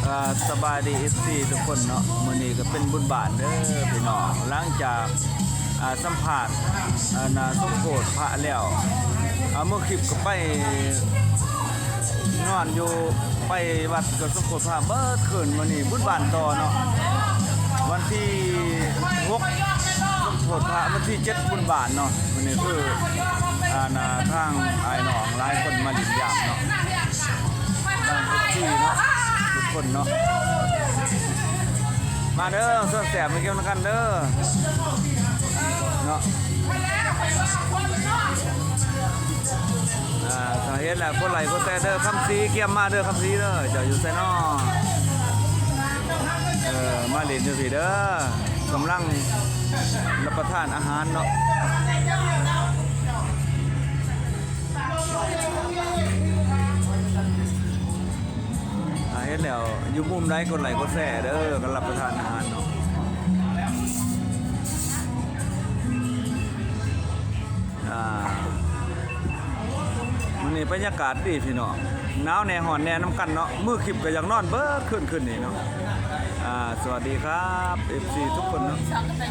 ອ່າ ສະບາຍດີ ເອັຟຊີ ທຸກຄົນເນາະ, ມື້ນີ້ກໍເປັນບຸນບ້ານເດີພີ່ນ້ອງ. ຫຼັງຈາກ ອ່າ ສຳພາດ ອັນນ່າ ສົມໂພດພະແລ້ວ ອ່າ ມື້ຄລິບກໍໄປນອນຢູ່ ໄປວັດກໍສົມໂພດພະເບິດຄືນ. ມື້ນີ້ບຸນບ້ານຕໍ່ເນາະ, ວັນທີຫົກ ສົມໂພດພະ, ວັນທີເຈັດ ບຸນບ້ານເນາະ. ມື້ນີ້ຄື ອັນນ່າ ທາງອ້າຍນ້ອງຫຼາຍຄົນມາຫຼິ້ນຢາມເນາະ. ເອັຟຊີເນາະ ທຸກຄົນເນາະ ມາເດີ ຊວນແຊບມາກິນນຳກັນເດີເນາະ. ອ່າ ຖ້າເຫັນແລ້ວກົດໄລ້ກົດແຊເດີ. ຄຳສີ ກຽມມາເດີ ຄຳສີເດີ. ເຈົ້າຢູ່ໃສນໍ? ເອີ ມາຫຼິ້ນຢູ່ພີ້ເດີ, ກຳລັງຮັບປະທານອາຫານເນາະ. ຖ້າເຫັນແລ້ວຢູ່ມຸມໃດກົດໄລ້ກົດແຊເດີ, ກຳລັງຮັບປະທານອາຫານເນາະ. ອ່າ ມື້ນີ້ບັນຍາກາດດີພີ່ນ້ອງ, ໜາວແດ່ຮ້ອນແດ່ນຳກັນເນາະ. ມື້ຄລິບກໍຢາກນອນເບິດຄືນ ຄືນນີ້ເນາະ. ອ່າ ສະຫວັດດີຄັບ ເອັຟຊີ ທຸກຄົນເນາະ.